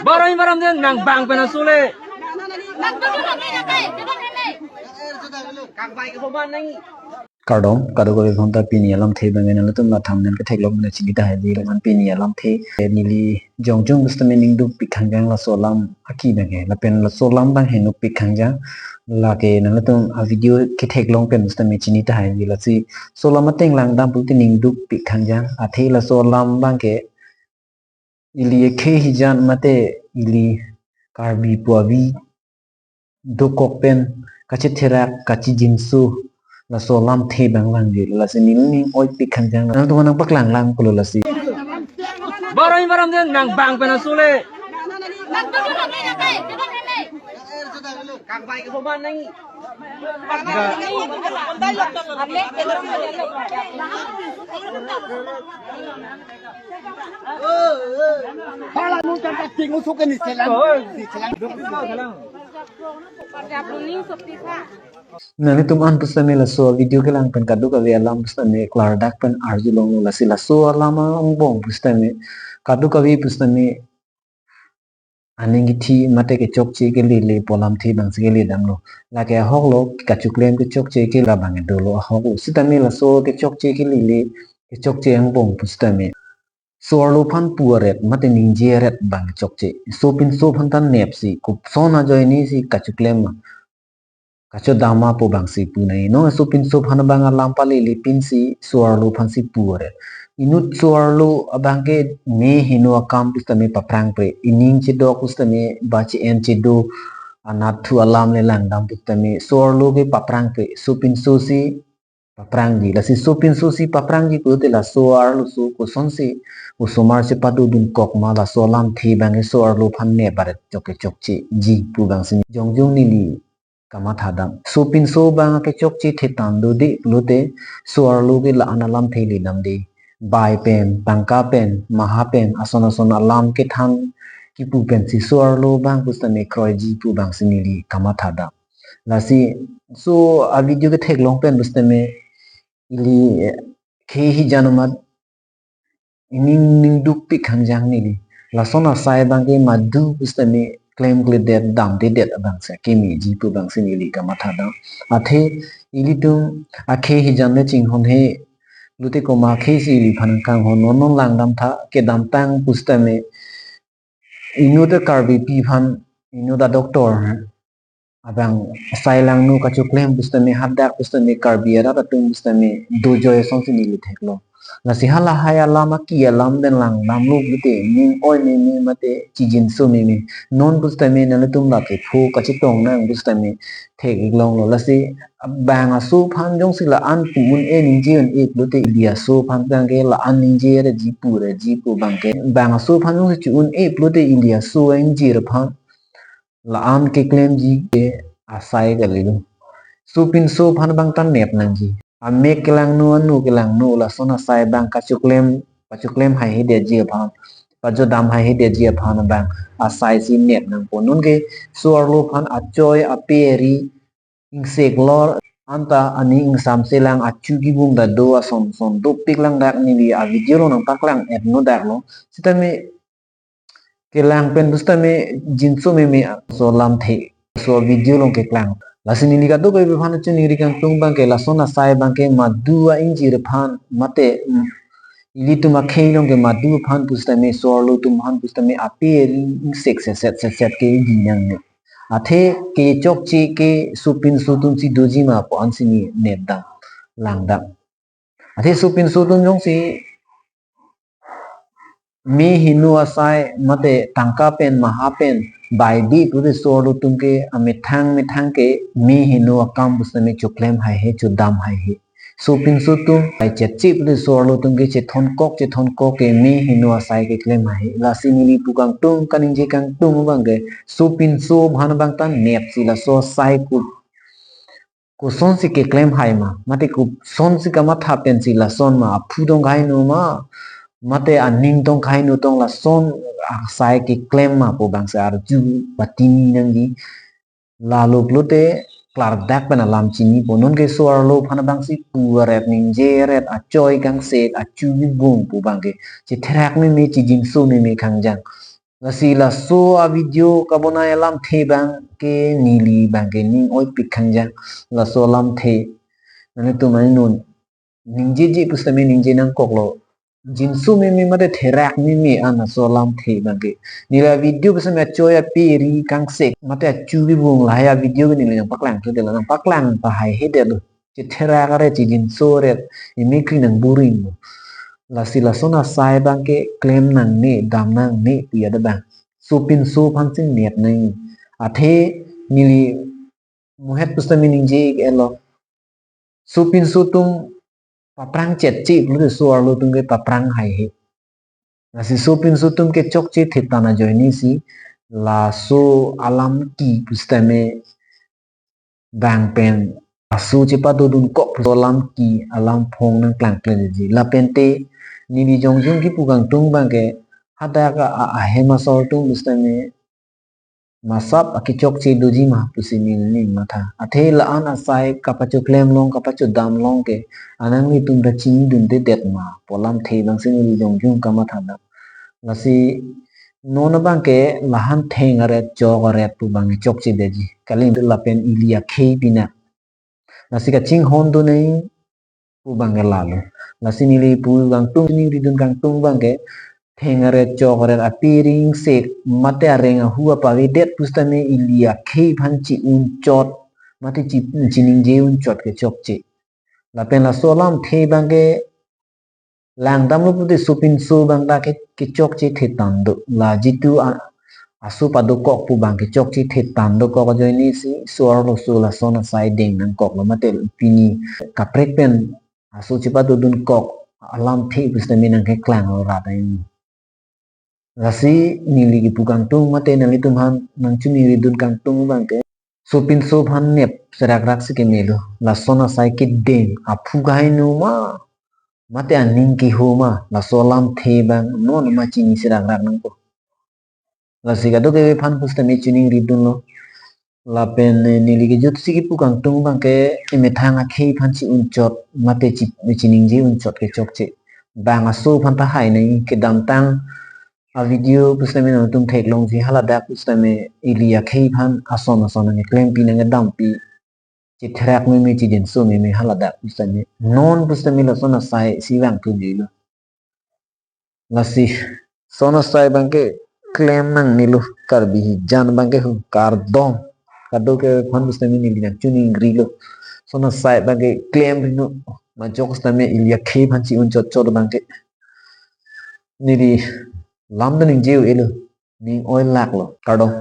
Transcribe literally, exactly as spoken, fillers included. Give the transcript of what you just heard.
Baram baram den nang bang pen asule. Kardom, kadokave aphanta pini alamthe abang nanglitum la thumbnail ketheklong pen chini tahai di laman pini alamthe, eh, neli jongjong pusitame ningdukpik khangjang laso alam aki abang ke. Lapen laso alam abang henopik khangjang. Lake nanglitum a video ketheklong pen pusitame chini tahai di, lasi laso alam ateng langdam pulote ningdukpik khangjang. Athe laso alam abang ke ili akhei hijan mate ili Karbi pu avi dokok pen kachetherak kachijinso laso alamthe abang vangji, lasi neli ning oipik khangjang, nangtum nangpaklang lang pulo lasi. Baram baram den nang bang pen asule. Nanglitum an pusitame laso video kelang pen kadokave alam pusitame klardak pen arjulonglo, lasi laso alam angbong pusitame kadokave pusitame aning kithi mate kechokche kelele pu alamthe abangsi kele damlo. Lake ahoklo kachoklem kechokche ke labang dolo ahoklo. Sitame laso kechokche kelele kechokche angbong pusitame so-arlo aphan pu aret mate ningje aret abang kechokche. Sopinso aphan ta nepsi koson ajoinesi kachoklem ma kachodam ma pu abangsi pu nai. Non sopinso aphan abang alam palele pinsi so-arlo aphansi pu aret. Inut so-arlo abang ke me heno akam pusitame paprangpre. Ining chedok pusitame ba che-en chedo anat thu alam le langdam pusitame so-arlo ke paprangpre. Sopinso si paprangji. Lasi sopinso si paprangji pulote laso arloso kosonsi osomar chepado dunkok ma, laso alamthe abang ke so-arlo aphan nep aret chokche chokcheji pu abangsi jongjong neli kamatha dam. Sopinso abang kechokche thetan dode pulote so-arlo ke la-an alamthe le damde. Bai pen, tangka pen, maha pen, ason ason alam kethan kipu pensi so-arlo abang pusitame kroiji pu abangsi neli kamatha dam. Lasi laso a video ketheklong pen pusitame ili, eh, akhei hijan amat ining ningdukpik khangjang neli. Lason asai abang ke madu pusitame klemkledet damdedet abangsi kemeji pu abangsi neli kamatha dam. Athe ilitum akhei hijan le chinghonhe pulote komat akhei si iliphan kanghon, non non langdamtha. Kedamtang pusitame inut a Karbipi aphan inut a doctor abang asai langno kachoklem pusitame hadak pusitame Karbi arat atum pusitame dojoi asonsi neli theklo. Lasi halahai alam aki alam den langdamlo pulote ning oi meme mate chijinso meme. Non pusitame nanglitum lake pho kachetong nang pusitame theklonglo. Lasi bang aso aphan jongsi la-an pu un-e ningje un-e pulote ili aso aphan abang ke la-an ningje reji pu reji pu abang ke. Bang aso aphan jongsi chu-un-e pulote ili aso ingjir aphan la-an keklemji ke asai kalilo. Sopinso aphan abang ta nep nangji. Amek kelangno, ano kelangno, lason asai abang kachoklem, pachoklem haihedetji aphan, pajodam haihedetji aphan abang asai si nep nangpo. Non ke so-arlo aphan achoi ape ari ingseklor anta ani ingsamse lang achu kibung ta do ason son dopik langdak, neli a video along nangpaklang-etno daklo. Sitame kelang pen pusitame jinso meme laso alamthe laso video along keklang. Lasi neli kadokave aphan choningri kangtung abang ke lason asai abang ke madu a ingjir aphan mate, mm, ilitum akhei along ke madu aphan pusitame so-arlo atum aphan pusitame ape ari ingsek setset setset ke idi nangne. Athe kechokche ke sopinso atumsi doji ma pu ansi neli nep dam langdam. Athe sopinso atum jongsi me heno asai mate tangka pen maha pen baidi pulote so-arlo atum ke amethang methang ke me heno akam pusitame choklem haihe chodam haihe. Sopinso atum ai chetche pulote so-arlo atum ke chethonkok chethonkok ke me heno asai keklem haihe. Lasi neli pu kangtung kaningje kangtung abang ke sopinso aphan abang ta nepsi laso asai ko kosonsi keklem hai ma mate kosonsi kamatha pensi lason ma, aphu tong kaino ma mate aning tong kaino tong lason asai keklem ma pu abangsi arju patini nangji. Lalo pulote klardak pen alam chinipo. Non ke so-arlo aphan abangsi pu aret ningje aret achoi kangsek achu kibung pu abang ke chetherak meme chijinso meme khangjang. Lasi laso a-video kabonai alamthe abangke neli abangke ning oipik khangjang. Laso alamthe nanglitum aninun ningjeje pusitame ningje nangkoklo. Jinso meme mate therak meme an laso alamthe abangke. Neli a-video pusitame achoi ape ri kangsek mate achu bibung lahai a-video ke neli nangpaklang thudetlo, nangpaklang pahai hedetlo. Chetherak aret, chejinso aret, emekri nangburing lo. Lasi lason asai abangke klem nangne, dam nangne pu adet abang. Sopinso aphan si nep nangji. Athe neli muhet pusitame ningje-ik-etlo. Sopinso atum paprang chetche pulote so-arlo atum ke paprang haihe. Lasi sopinso atum kechokche thetan ajoinesi laso alam ki pusitame bang pen aso chepadodunkok pu alam ki alam phong nangklangkleji. Lapente neli jongjung kipu kangtung abangke hadak a, a, ahem asor atum pusitame masap akechokche doji ma pusi neli ning matha. Athe la-an asai kapachoklem long, kapachodam long ke ananglitum ta chinidundedet ma pu alamthe abangsi neli jongjung kamathadam. Lasi non abangke lahan theng aret chok aret pu abang chokchedetji. Kali lapen ili akhei pina. Lasi kachinghon dunji pu abangke lalo. Lasi neli pu kangtung, ningridun kangtung abangke theng aret chok aret ape ri ingsek mate areng ahu apavedet pusitame ili akhei aphan chi-unchot mate chi, chiningje unchot kechokche. Lapen laso alamthe abangke langdamlo pulote sopinso abang ta ke, kechokche thetan do. La jitu a, aso padokok pu abang kechokche thetan dokok ajoinesi so-arlo so lason asai deng nangkoklo mate pini kaprek pen aso chepadodunkok alamthe pusitame nangkeklanglo rat aini. Lasi neli kipu kangtung mate nanglitum aphan nangchiningridun kangtung abangke sopinso aphan nep serakrak si kemelo. Lason asai kedeng aphu kaheno ma mate aning keho ma, laso alamthe abang non ma chini serakrak nangpo. Lasi kadokave aphan pusitame chiningridunlo. Lapen, eh, neli kejut si kipu kangtung abangke emethang akhei aphan chi-unchot mate chi, chiningje unchot kechokche. Bang aso aphan tahai nangji, kedamtang a-video pusitame nangtum theklongji, haladak pusitame ili akhei aphan ason ason nangklempi nangkedampi. Chetherak meme, chejinso meme haladak pusitame. Non pusitame lason asai si vangthujuilo. Lasi son asai abangke klem nangnelo, Karbi hijan abangke hu kardom. Kadokave aphan pusitame neli nangchiningrilo. Son asai abangke klemrino. Majok pusitame ili akhei aphan chi-unchotchot abangke neli lam ta ningje un-elo. Ning oilaklo. Kardom.